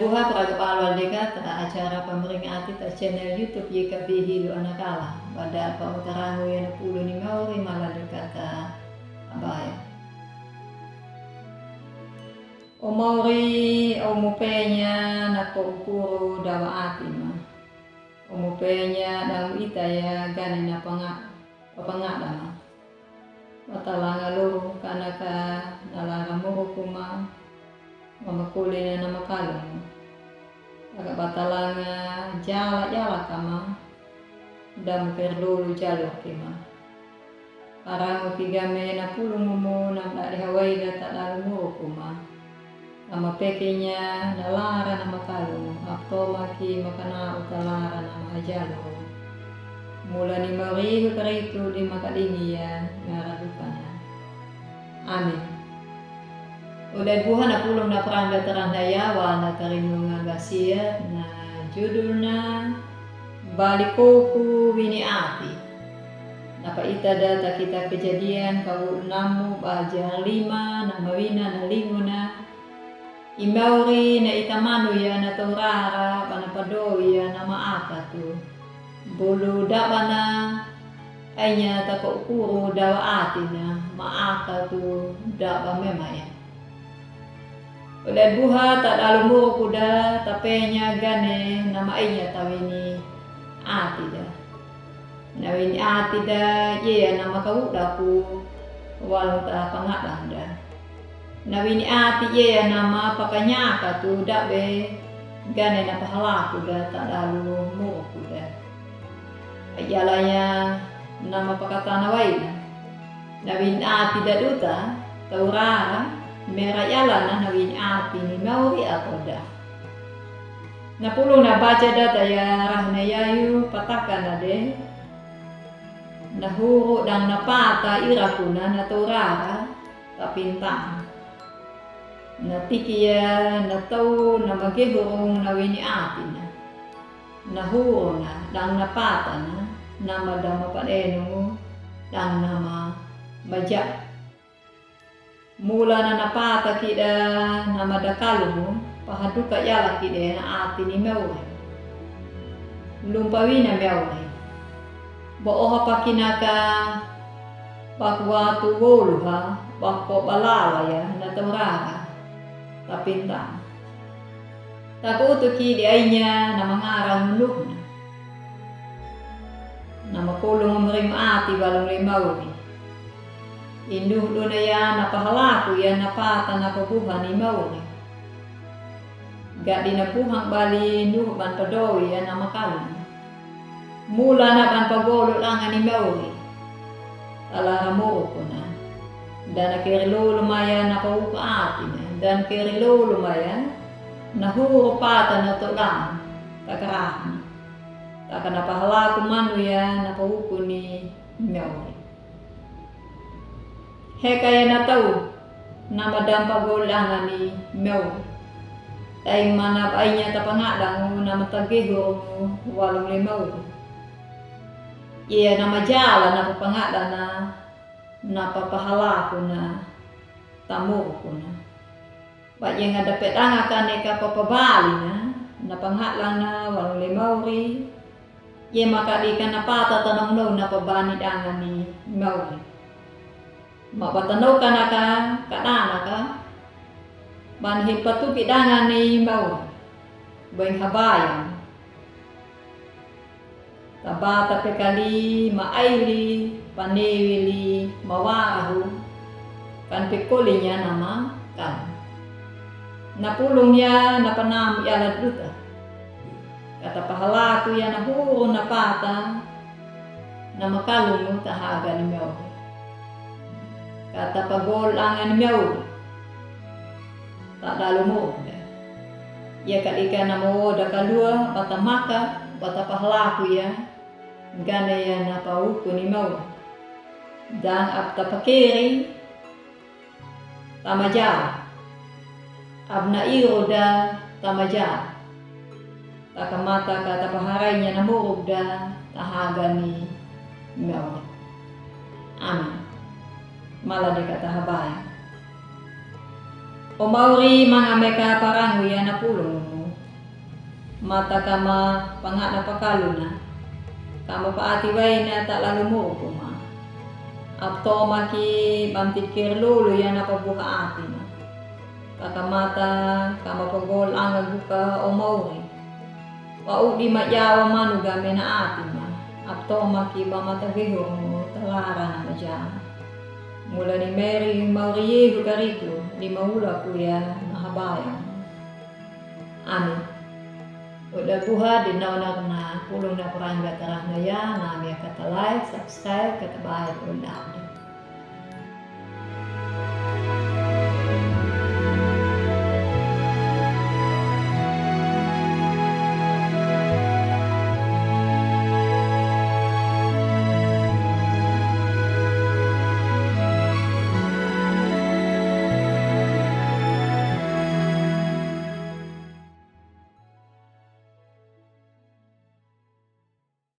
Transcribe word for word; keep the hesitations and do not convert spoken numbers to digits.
Buha praga palo ale kata acara pameringat ta channel YouTube Y K B Hilo Anakala. Bada pa utarangu ya na pulu ni mauri mala ale kata abaya. O mauri, o mupenya na ko ukuru dawa ati ma. O mupenya dawa ita ya gane na panga, pangada ma. Batalanga loro kanaka na lara moro kuma, mama kole na na makalu. Aga batalanga jala jala kama, damu kerlolo jalo kema. Arangu ki game na pulungumu na mdadi hawaida ta dalu moro kuma. Ama pekenya na lara na makalu, aptoma ki makana uta lara na mahajalo. Mula ni mauri hu karitu di makadingi ya na radukana. Amin. Uda buha na pulung na pranda taranda ya wa na tarinungan basia na judulna Balikoku Wini Ati. Na pa ita da ta kitab Kejadian kawul namu bajar lima na mawina na linguna. I mauri na ita manu ya na taurara bana pado ya na maaka tu. Bulu dabana ainya ta ko ukuru dawa ati na maaka tu daba mema ya. Uda buha ta dalu moro kuda ta penya gane na ma ainya ta wini ati da. Na wini ati da ye ya na makauda ku walu ta pangadang da. Na wini ati ye ya na ma pakanyaka tu dabe gane na pahalaku da ta dalu moro kuda. Ayalanya na ma pakatana waina. Na wini ati da duta taurara mera yalana na wini ati ni mauri ato da. Na pulung na baca da ta ya rahna yayu patakana de. Na huru dang na pata irakuna na taurara tapinta. Na tiki ya na tau na magehurung na wini ati na. Na huru na dang na pata na na madama padenungu dang na ma maja. Mula na na pata kida na madakalungu pahaduka yala kida na ati ni mauri. Lumpa wina mauri. Ba oha pakinaka baku watu wolu ha bako balawa ya na taurara. Tapinta. Takutu kidi ainya na mangara ngunuhna. Na makolong mering ati balung le mauri. Induh duna ya na pahalaku ya na pata na pabuha ni mauri. Gadi na buhang bali nuh ban padowi ya na makalung. Mula na ban pagolo langa ni mauri. Ala ramuru kuna. Dan keri lolo maya na pauka ati na. Dan keri lolo maya na huru pata na todan. Takarahna. Taka na pahalaku manu ya na pauku ni mauri. Heka ya na tau na madampa gol langa ni mauri. Taing mana bainya tapangadangu na matageho walung le mauri. Iya na majala na papangadana na papahalaku na tamuruku na. Ba iye nga dape danga kane ka papabalina na pangadana walung le mauri. Iye makadi ka na pata tanong no na pabani danga ni mauri. Ma ba tanong kana ka kadana ka bani hin patuki danga ni mauri. Baing habayang. Tabata pekali ma aili panewili ma warahu kan pekolinya nama kan. Na pulung ya na panamu ya la duta. Kata pahalaku ya na huru na pata na makalungu tahaga ni mauri. Kata pagol anga ni mauri. Tadalu muruk da. Iya kadika na mowo da kalua bata maka bata pahalaku ya. Gana ya na pauku ni mauri. Dan ab tapakeri tamajara. Ab na iru da tamajara. Takamata ka tapaharainya na muruk da tahaga ni mauri. Amin. Mala de ka tahabaya. O mauri manga meka parangu ya na pulung. Mata kama pangaɗna pakaluna, kama paati waina taꞌa lalu muruku ma. Aptoma ki bamtikkir lulu yana pabuka ati ma. Kakamata kama pagol anga guka o mauri. Pauɗi mayawa manu ga mena ati ma. Aptoma ki bamata gehur mo talara na majawa. Mula ni Meri mauri Yehu kariku ni maula kuya mahabaya. Amin. Uda buha di nauna na pulung na puranga tarahna ya, na mi kata like, subscribe, kata bae uda.